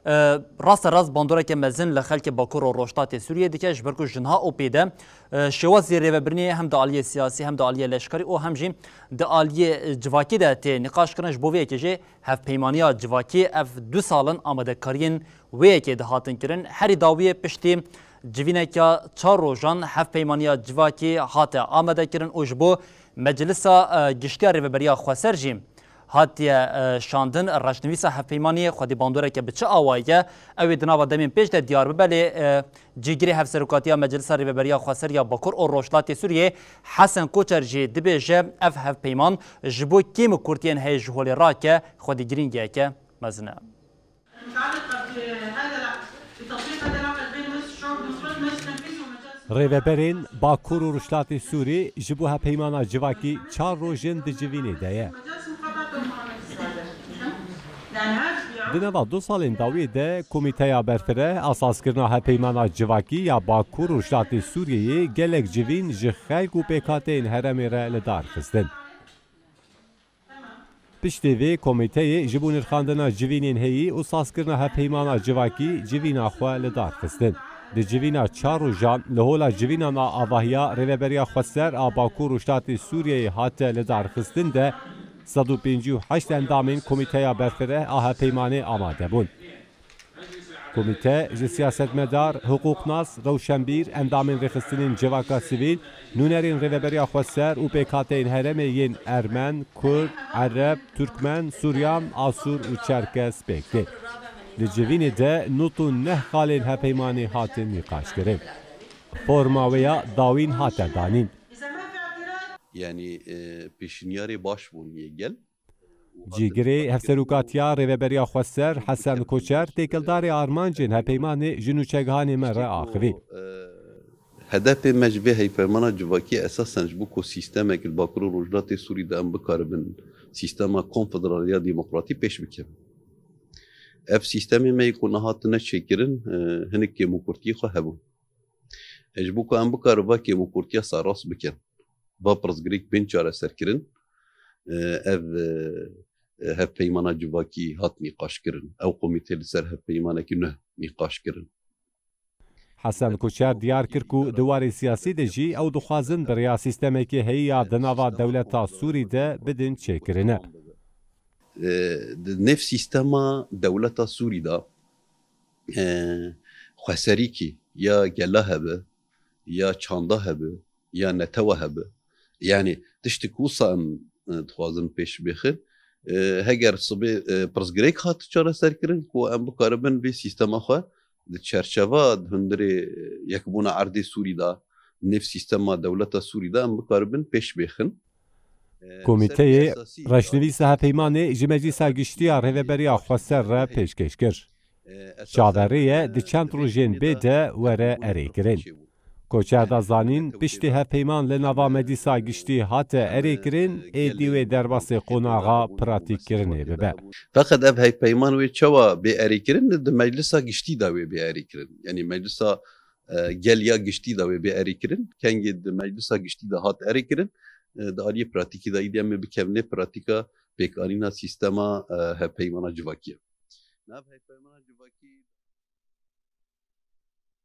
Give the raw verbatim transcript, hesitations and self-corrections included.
e, raste rast bandoreke mezin li xelkê Bakur û Rojhilatê Sûriyê dike, ji ber ku ji niha û pê de, e, şêwazê rêvebirinê hem di aliyê siyasî, hem di aliyê leşkerî û hem jî di aliyê civakî de tê nîqaşkirin. Ji bo vê yekê jî hevpeymaniya civakî ev du sal in amadekariyên wê yekê dihatin kirin. Herî dawiyê piştî civîneke çar rojan hevpeymaniya civakî hate amadekirin û ji bo Meclisa, e, Giştiya Rêveberiya Xweser jî hatiye, e, şandin. Reşnivîsa hevpeymaniyê xwedî bandoreke bi çi awayî ye, ew ê di nava demên pêş de diyar bibe, lê, e, cîgirê Hevserokatiya Meclisa Rêveberiya Xweser ya Bakur û Rojhilatê Sûriyê Hesen Koçer jî dibêje, ev hevpeyman ji bo kêm û kurtiyên heye ji holê rake xwedî girîngiyeke mezin e. Rêveberên Bakur û Rojhilatê Sûrî ji bo hevpeymana civakî çar roj in di civînê de ye. Di nava du salên dawiyê de Komîteya Berfireh a sazkirina hevpeymana civakî ya Bakur û Rojhilatê Sûriyeyê gelek civîn ji xelk û pêkhateyên herêmê re li dar xistin. Piştî vê komîteyê ji bo nirxandina civînên heyî û sazkirina hevpeymana civakî civîna xwe li dar xistin. Di civîna çar rojan li Hola Civînan a Avahiya Rêveberiya Xweser a Bakur û Rojhilatê Sûriyeyê hate li dar xistin de sed û pêncî û heşt endamên Komîteya Berfireh a Hevpeymanê amade bûn. Komîte ji siyasetmedar, hiqûqnas, rewşenbîr, endamên rêxistinên civaka sivîl, nûnerên Rêveberiya Xweser û pêkhateyên herêmê yên Ermen, Kurd, Ereb, Turkmen, Suryan, Asûr û Çerkes pêk tê. Di civînê de nod û neh xalên hevpeymanê hatin nîqaşkirin. Forma wê ya dawîn hate danîn. Yanî, e, pêşniyarê baş bûn yê gel. Cîgirê Hevserokatiya Rêveberiya Xweser Hesen Koçer têkildarê armancên hevpeymanê ji nûçegihanê me re axivî. Hedefê me ji vê hevpeymana civakî esasen ji bo ku sîstemek li Bakur û Rojhilatê Sûrî de em bikaribin sîstema konfederal ya demokratî pêş bikevin. Ev sîstemê me yê ku niha tune çêkirin, e, hinek kêmûkurtiyê xwe hebûn. E, ji bo ku em bikarin va kêmûkurtiya serast bikin, va pirsgirêk bên çareserkirin, e, ev, e, e, hevpeymana civakî hat nîqaşkirin. Ew komîte li ser hevpeymanekî nuh nîqaş kirin. Hesen Koçer diyar kir ku di warê siyasî de jî ew dixwazin bi rêya sîstemekê heyî ya di nava dewleta Sûrî de bidin çêkirine. E, di nêv sîstema dewleta Sûrî de, e, xweserîkî ya gela hebe, ya çanda hebe, ya netewe hebe. Yanî tiştik wisa em, e, dixwazin pêş bêxin. E, heger sibê, e, pirsgirêk hat çareserkirin ku em bikaribin vê sîstema xwe di çerçeva di hundirê, e, yekbûna erdê Sûrî de, nêv sîstema dewleta Sûrî de em bikaribin pêş bêxin. E, Komîteyê reşnivîsa hevpeymanê ji Meclîsa Giştî ya Rêveberiya Xweser re pêşkêş kir. Çaverê ye di çend rojên bê de were erêkirin. Koçer da zanîn, piştî hevpeyman li nava Meclîsa Giştî hate erêkirin, êdî wê derbasê qonaxa pratîkkirinê bibe. Feqet ev hevpeyman wê çawa bê erêkirin, di Meclîsa Giştî de wê bê erêkirin. Yanî Meclîsa, e, Gel ya Giştî de wê bê erêkirin. Kengê di Meclîsa Giştî de hat erêkirin, e, di aliyê pratîkî de îdî em ê bikevnê pratîka pêkanîna sîstema, e, hevpeymana civakî ye. Nav hevpeymana civakî